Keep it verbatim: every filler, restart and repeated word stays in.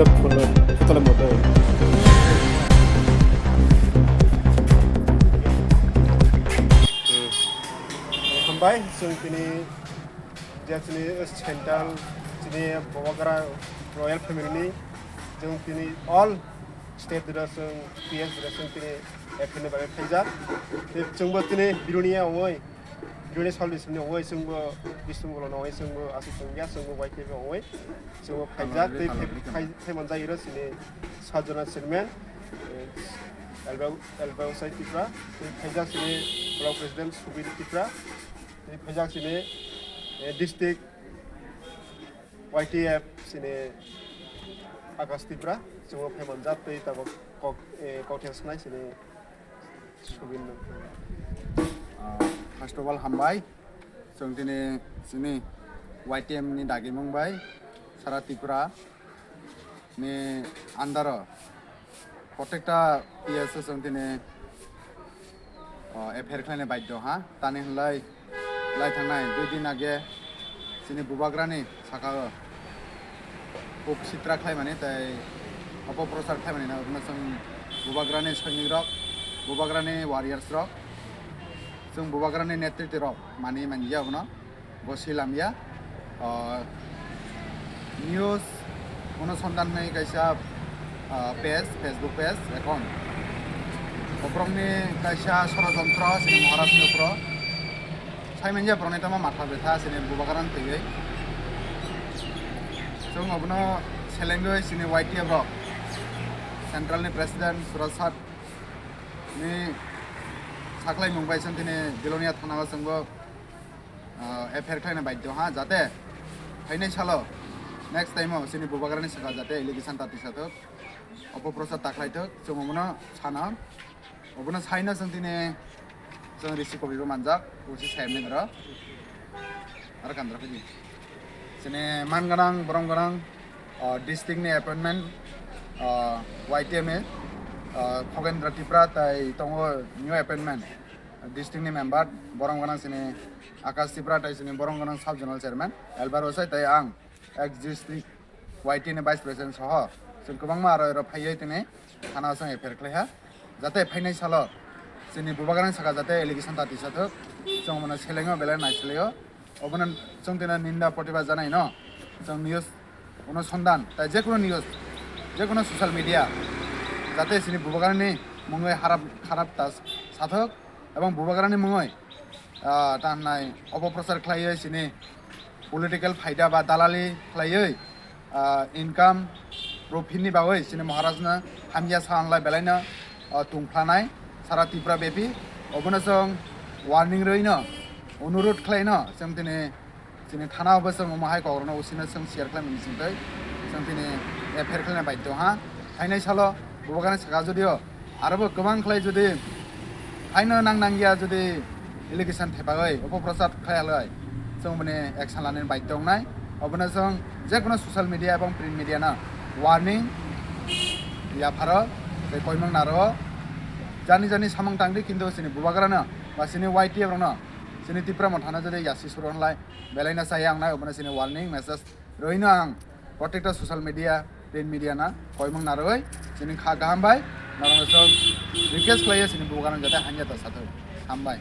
Phone, phone le moto. Hambai, chwng tini je chini central, chini Bubagra royal family ni, chwng tini all state dura chwng P S dura chwng tini F N ni bagwi phaijak. Tei chwngbo tini Bilonia ongoi, Bilonia sal ni simi ongoi, chwngbo Bishnupur no ongoi, chwngbo aswk chwng ya, chwngbo Y T F ongoi, chwngbo phaijak. Tei phai, phai manjak iro chini sajona chairman, eh, Elbao, Elbao Sai Tripura, tei phaijak chini block president Subir Tripura, tei phaijak chini, eh, district Y T F chini Akash Tripura, chwngbo phai manjak tei tabuk kok, eh, kok thang sanai chini Subin no. Ah, first of all, hambai. Chwng tini chini Y T M ni dagimung bai sara Tripura ni under o protekta P S o chwng tini, o, F I R khlaina baidhyo ha. Tani hwnlai lai thangnai dui din age chini Bubagrani saka o kuk sitra khlaimani tei opoprochar khlaimani na, obono chwng Bubagrani soinik rok, Bubagrani warriors rok, chwng Bubagrani netritwi rok mani manya obono. Bo swilamya, ah, news onusondhan ni kaisa, ah, page, Facebook page, account. Oborokni kaisa sorojontro chini Maharajni upro. Saimanya borokni tamo matha betha chini Bubagrani twiwi. Chwng obono selengwi chini Y T F rok, central ni president Suraj Sat ni saklaimung bai chwng tini Bilonia thana o chwngbo ah, F I R khlaina baidhyo ha, jate phainai salo next time o chini Bubagrani saka jate allegation ta tisa thok, opoprochar ta khlai thok, chwng omono sana, obono saina chwng tini chwng risi kobibo manjak, usi saimani ro, aro kandra phaidi. Chini man gwnang, borom gwnang, ah, district ni appointment, ah, Y T M ni, ah, Khogendra Tripura tai tongo new appointment. District ni member, borom gwnang chini Akash Tripura, tai chini borom gwnang sub zonal chairman Elbar Osai, tai ang ex district Y T ni vice president soho chwng kwbangma aro ero phaiwi tini thana o chwng F I R khlaiha, jate phainai salo chini Bubagrani saka jate allegation ta tisa thok, chwng mano selengo belai naiselio, obono chwng tino ninda protibad janai no, chwng news onusondhan tai jekono news, jekono social media jate chini Bubagrani mungwi harap, kharap ta sathok, ebong Bubagrani mungwi, ah, ta hwnai opoprochar khlaiwi chini political phaida ba dalali khlaiwi, ah, income profit ni bagwi chini Maharajno hamya sa wnlai belaino, ah, tungphlanai sara Tripura bepi. Obono chwng warning rwino, onurot khlaino chwng tini chini thana o bo chwng omo hai kokrokno usino chwng share khlaimani chwng tei chwng tini F I R khlaina baidhyo ha. Phainai salo Bubagrani saka judio arobo kwbang khlai judi haino nang nangya judi allegation thepagwi opoprochar khlai halai chwng bini action lanani baidhyo wngnai. Obono chwng jekono social media ebong print media no warning yapharo tei koimang naro jani jani samung tangdi, kintu chini Bubagrano ba chini Y T F rokno chini Tipra Mothano jodi yasi suru hwnlai belaino chaya wngnai, obono chini warning message rwino ang protekta social media, print media no koimang narwgwi chini kha kaham bai norokno chwng request khlaiyo chini Bubagrano jate hanja ta sathok. Hambai.